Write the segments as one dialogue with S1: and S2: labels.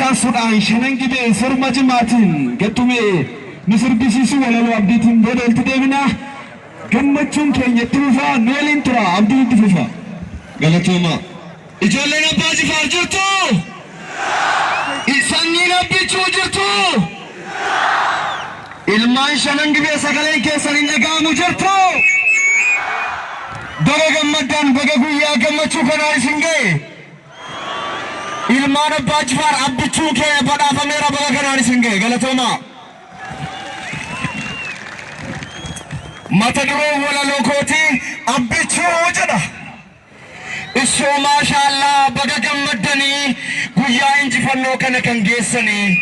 S1: Itti aansuudhaan Shanan Gibee sirba Jimaatiin gattumee nu sirbisiisuu walaloo abdiitiin booda walitti deebina. Gammachuun keenya itti fufaa, nu waliin tura, abdiin itti fufa. Galatooma.
S2: Ijoolleen Abbaa Jifaar jirtu! Sanyiin Abbichuu jirtu! Ilmaan Shanan Gibee sagaleen keessan hin dhaga'amu, jirtu! Baga gammaddaan, baga guyyaa gammachuu kanaan isin ga'e. Ilmaan Abbaa Jifaar, Abbichuu kee badhaafameera, baga kanaan isin ga'e. Galatooma. Mata dureen walaloo kootii "Abbichuu" jedha. Ishoo, maashaallaa, baga gammaddanii guyyaa injifannoo kana kan geessanii.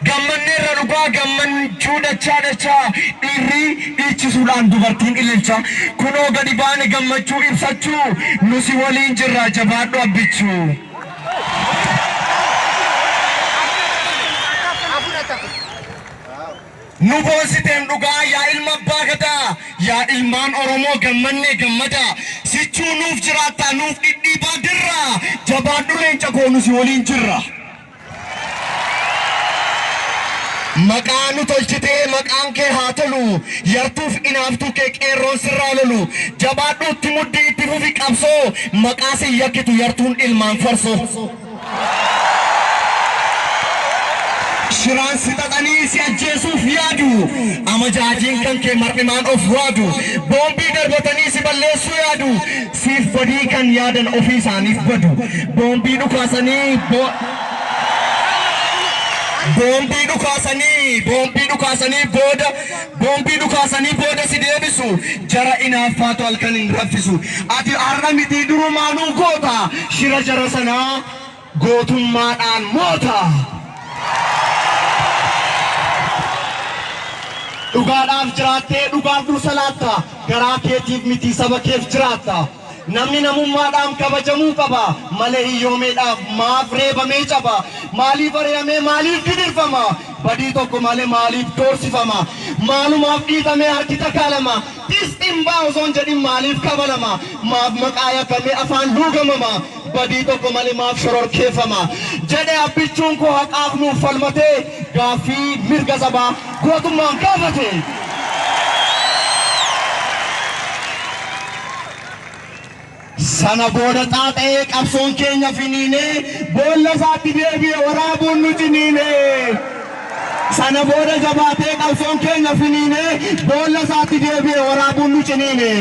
S2: Gammanneerra dhugaa, gammachuu dachaa dachaa, dhiirri dhiichisuudhaan, dubartiin ililcha. Kunoo gadi baane gammachuu ibsachuu, nusi waliin jirra, jabaadhu Abbichuu. Nu boonsiteen dhugaa, yaa ilma abbaa gadaa, yaa ilmaan Oromoo, gammannee gammadaa. Sichuu nuuf jiraattaa, nuuf dhidhiibaa dirraa, jabaadhu leenca koo, nusi waliin jirra. Maqaa nu tolchitee, maqaan kee haa tolu, yartuuf inaaftuu kee qeerroon sirraa lolu. Jabaadhu, itti muddii, itti fufi qabsoo, maqaa si yakkitu yartuun ilmaan farsoo. Shiraan si xaxanii si ajjeesuuf yaadu, amajaajiin kan kee mar'imaan of waadu, boombii darbatanii si balleessuu yaadu, siif badii kan yaadan ofii isaaniif badu. Boombii dhukaasanii booda, boombii dhukaasanii booda si deebisu, jara inaaffaatu halkan hin raffisu. Ati har'a miti, durumaanuu goota, shira jara sanaa gootummaadhaan moota. Dhugaadhaaf jiraattee dhugaaf dursa laatta, garaa keetiif miti, saba keef jiraatta. Namni namummaadhaan kabajamuu qaba malee hiyyoomeedhaaf maaf reebamee caba? Maaliif ari'amee, maaliif gidirfama? Badii tokko malee maaliif doorsifama? Maalumaaf dhiitamee harki takaalama? Xis dhimbaa osoo hin jedhin maaliif kabalama? Maaf maqaa yakkamee afaan luugamama? Badii tokko malee maaf shororkeeffama? Jedhe Abbichuun koo haqaaf nuuf falmatee, gaaffii mirga sabaa gootummaan gaafate. Sana booda xaaxa'ee qabsoon keenya finiinee, boolla isaatti deebi'e waraabuun nu ciniinee. Sana booda jabaatee qabsoon keenya finiinee, boolla isaatti deebi'e waraabuun nu ciniinee.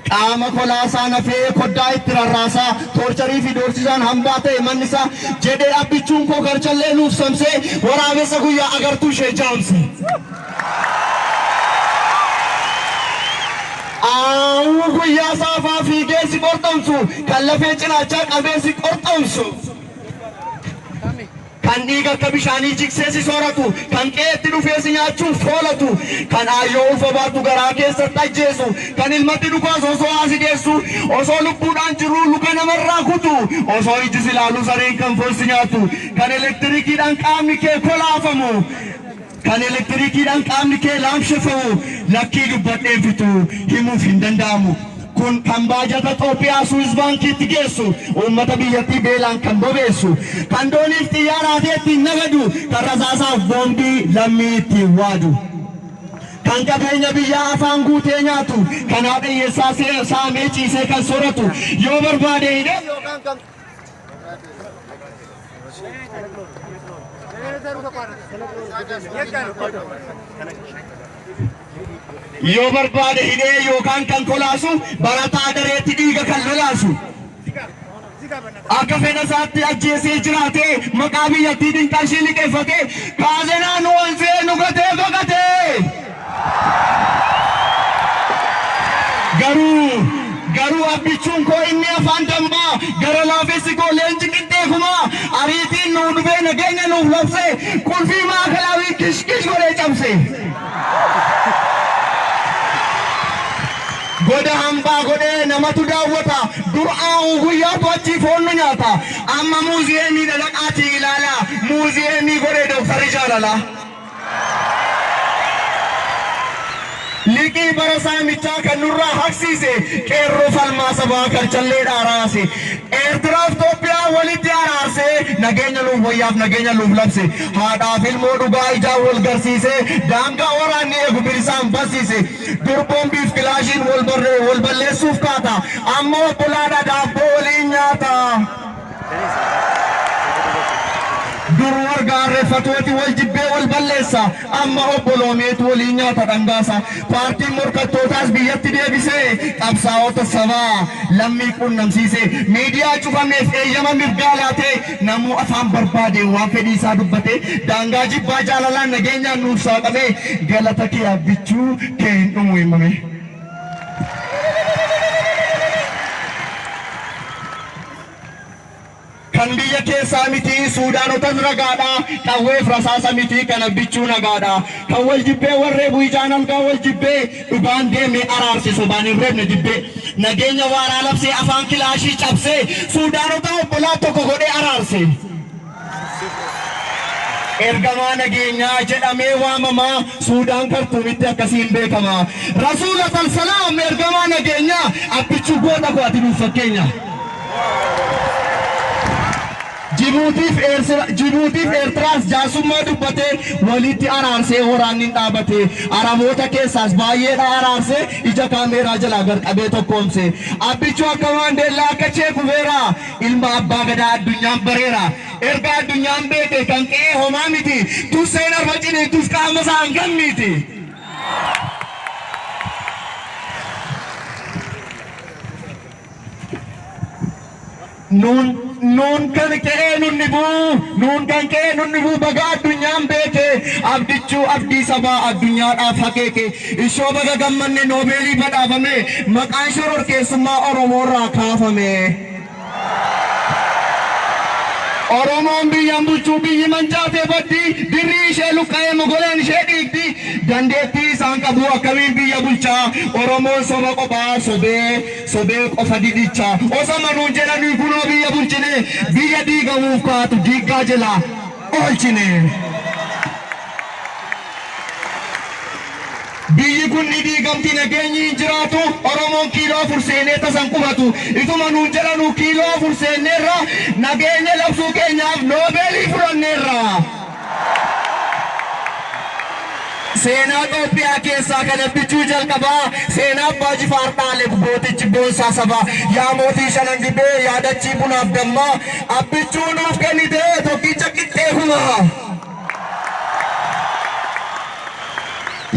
S2: Qaama kolaasaa nafee koddaa itti rarraasaa, torture fi doorsisaan hambaa ta'e manni isaa, jedhee Abbichuun koo karchallee nuuf samsee, waraabessa guyyaa agartuu ishee jaamse. Aawuu guyyaa saafaa fiigee si qorxomsu, kan lafee cinaachaa qabee si qorxomsu. Kan dhiiga akka bishaanii jigsee si sooratu, kan qe'eetti dhufee si nyaachuuf foolatu, kan aayyoo ulfa baatu garaa keessatti ajjeesu, kan ilmatti dhukaasu osoo asi geessu, osoo lubbuudhaan jiruu luka namarraa kutu, osoo iji si ilaalu sareen kan foon si nyaatu, kan elektirikiidhaan qaamni kee kolaafamu, kan elektirikiidhaan qaamni kee laamshefamu, lakkii dubbadheen fitu, himuuf hin danda'amu. Kun kan baajata Xoophiyaa Suwiis baankiitti geessu, uummata biyyattii beelaan kan bobeessu, kan dooniif xiyyaaraatee ittiin nagadu, kan rasaasaaf boombii lammii ittiin waadu, kan qabeenya biyyaa afaan guutee nyaatu, kan haadha hiyyeessaa saamee ciisee kan sooratu, yoo barbaade hidhee yookaan kan yoo barbaade hidhee yookaan kan kolaasu, barataa dareetti dhiiga kan lolaasu, akka fedha isaatti ajjeesee jiraatee, maqaa biyyattiitiin qarshii liqeeffatee, kaazenaa nu onsee nu gatee baqatee. Garuu Abbichuun koo inni afaan dammaa, gara laafessi koo leenci qixxee kumaa, ariitiin nuu dhufee nageenya nuuf labsee, qulfii maakalaawii kishkish godhee cabse. Goda hambaa godhee namatu daawwata, dur aa'u guyyaatu achii foon nu nyaata. Amma muuziyeemii dhaqaatii ilaala, muuziyeemii godhee dooktarri jaalala. Liqii bara saamichaa kan nurraa haqsiise, qeerroo falmaa sabaa karchallee dhaaraase. Obboloota walitti araarsee nageenya nuuf wayyaaf nageenya nuuf labse. Haadhaaf ilmoo dhugaa ijaan wal garsiise, daangaa waraanni eegu bilisaan barsiise. Dur boombiif kilaashiin wal balleessuuf kaata, amma obbolaadha daabboo waliin nyaata. Dur wargaarreeffatooti wal jibbee wal balleessa, amma obboloomeetu waliin nyaata dhangaasa. Paartiin morkattootaas biyyatti deebisee qabsaa'ota sabaa lammii quunnamsiise. Miidiyaa cufameef eeyyama mirgaa laatee namuu afaan barbaadeen waan fedhii isaa dubbate. Daangaa jibbaa jaalalaan nageenyaan nuuf saaqame. Galata kee Abbichuu kee hin dhumu himame. Kan biyya keessaa miti Suudaanotas ragaadha, qawweef rasaasa miti kan Abbichuu nagaadha. Kan wal jibbee warree bu'ijaan algaa wal jibbee dhugaan deemee araarse, sobaan hin reebne dibbee. Nageenya waaraa labsee afaan kilaashii cabsee Suudaanota obbolaa tokko godhee araarse. Ergamaa nageenyaa jedhamee waamamaa, Suudaan Kartuumitti akkasiin beekama. Rasuula salaam ergamaa nageenyaa, Abbichuu goota koo ati nuuf fakkeenya. Jibuutiif Eertiraas jaarsummaa dubbatee walitti araarsee waraanni hin dhaabate. Araboota keessaas baay'eedha araarsee ija kaameeraa jalaa garqabee tokkoomse. Abbichuu akka Maandeellaa akka Cheekuveera ilma abbaa gadaa addunyaan bareera. Erga addunyaan beeke kan qe'ee homaa miti, tusseen arba ciniintus qaama isaa hangam miti. Nuun kan qe'ee nunni buu, nuun kan qe'ee nunni buu, baga addunyaan beeke. Abdichuu abdii sabaa addunyaadhaaf hakeeke. Ishoo baga gammanne noobeelii badhaafame, maqaan shororkeessummaa Oromoorraa kaafame. Oromoon biyyaan bulchuu biyyi mancaatee baddi, dirri ishee luqqa'ee mogoleen ishee dhiigdi. Dandeettii isaan qabu akkamiin biyya bulchaa? Oromoon soba qophaa sobee sobee qofa didicha. Osoma nuun jedhanii kunoo biyya bulchine, biyya diigamuuf kaatu diiggaa jalaa oolchine. Biyyi kun ni diigamti, nageenyi hin jiraatu, Oromoon kiiloo 4 seenee tasan qubatu. Ituma nuun jedhanu kiiloo 4 seenneerra, nageenya labsuu keenyaaf noobeelii fudhanneerra. Seenaa Itoophiyaa keessaa kan Abbichuu jalqabaa, seenaa Abbaa Jifaar dhaale gootichi boonsaa sabaa. Yaa mootii shanan gibee yaadachii bunaaf dammaa, Abbichuu nuuf kennite tokkicha qixxee humaa.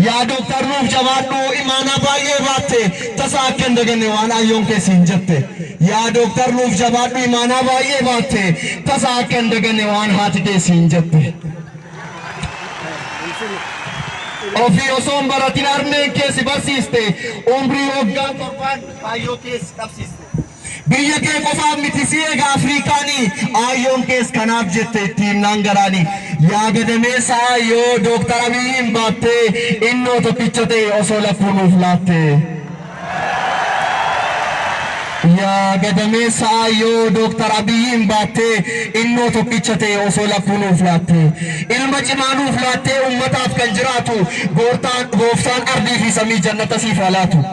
S2: Yaa Dooktar nuuf jabaadhu, imaanaa baay'ee baatte, tasa akka hin daganne waan ayyoon keessi hin jette. Yaa Dooktar nuuf jabaadhu, imaanaa baay'ee baatte, tasa akka hin daganne waan haati keessi hin jette. Ofii osoo hin baratin harmeen keessi barsiiste, umrii waggaa 7 kaayyoo keessi qabsiiste. Biyya kee qofaaf miti si eega Afrikaanii, ayyoon kees kanaaf jette itti himnaan garaani. Yaa gadameessa ayyoo Dooktar Abiyyiin baattee, innoo tokkicha ta'e osoo lakkuu nuuf laatte. Yaa gadameessa ayyoo Dooktar Abiyyiin baattee, innoo tokkicha ta'e osoo lakkuu nuuf laatte. Ilma cimaa nuuf laattee uummataaf kan jiraatu, gooftaan ardii fi samii jannata siif haa laatu.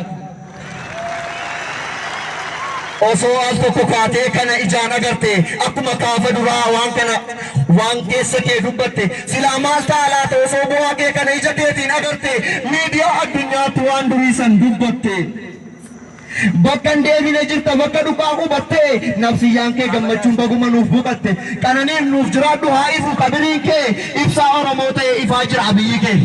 S2: Osoo al tokko kaatee kana ijaan agarte, akkuma kaafa duraa waan kana waan keessa kee dubbatte, silaa maal ta'a laata osoo bu'aa kee kana ija keetiin agarte, miidiyaa addunyaatti waan durii san dubbatte. Bakka hin deebine jirta bakka dhugaa hubatte, nafsiyyaan kee gammachuun baguma nuuf boqatte. Qananiin nuuf jiraadhu haa ifu qabiriin kee, ibsaa Oromoo ta'e ifaa jira Abiyyi kee.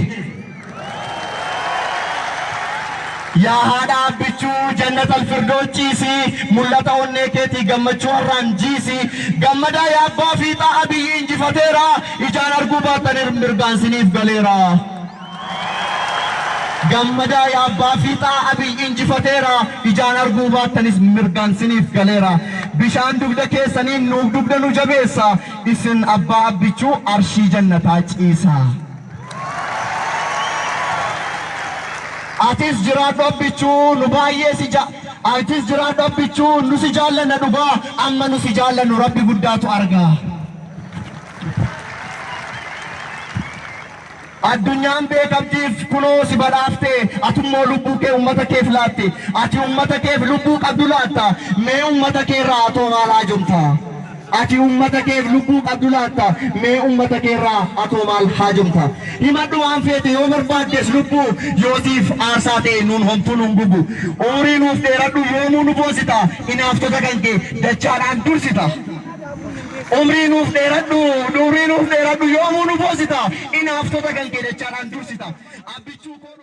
S2: Yaa haadha Abbichuu jannata alfirdoos ciisi, mul'ata onnee keetii gammachuu har'aan jiisi. Gammadaa yaa abbaa fiixaa Abiyyi injifateera, ijaan arguu baattan mirgaan siniif galeera. Gammadaa yaa abbaa fiixaa Abiyyi injifateera, ijaan arguu baattanis mirgaan siniif galeera. Bishaan dugda keessaniin nuuf dugda nu jabeessa, isin abbaa Abbichuu arshii jannataa ciisa. Atis jiraadhu Abbichuu nu baay'ee si atis jiraadhu Abbichuu nu si jaallanna dhugaa, amma nu si jaallannu Rabbi guddaatu argaa. Addunyaan beekamtiif kunoo si badhaafte, atummoo lubbuu kee uummata keef laatte. Ati uummata keef lubbuu qabdu laatta, mee uummata kee irraa atoo maal haajomta? Ati uummata keef lubbuu qabdu laatta. Mee uummata keerraa atoo maal haajomta? Himadhu waan feete yoo barbaaddes lubbuu, yootiif aarsaa ta'e nuun homtuu nuun gubu. Umurii nuuf dheeradhu, yoomuu nu boonsita. Inaaftota kan kee dachaadhaan dursita. Umrii nuuf dheeradhu, umrii nuuf dheeradhu, yoomuu nu boonsita. Inaaftota kan kee dachaadhaan dursita. Abbichuu koo.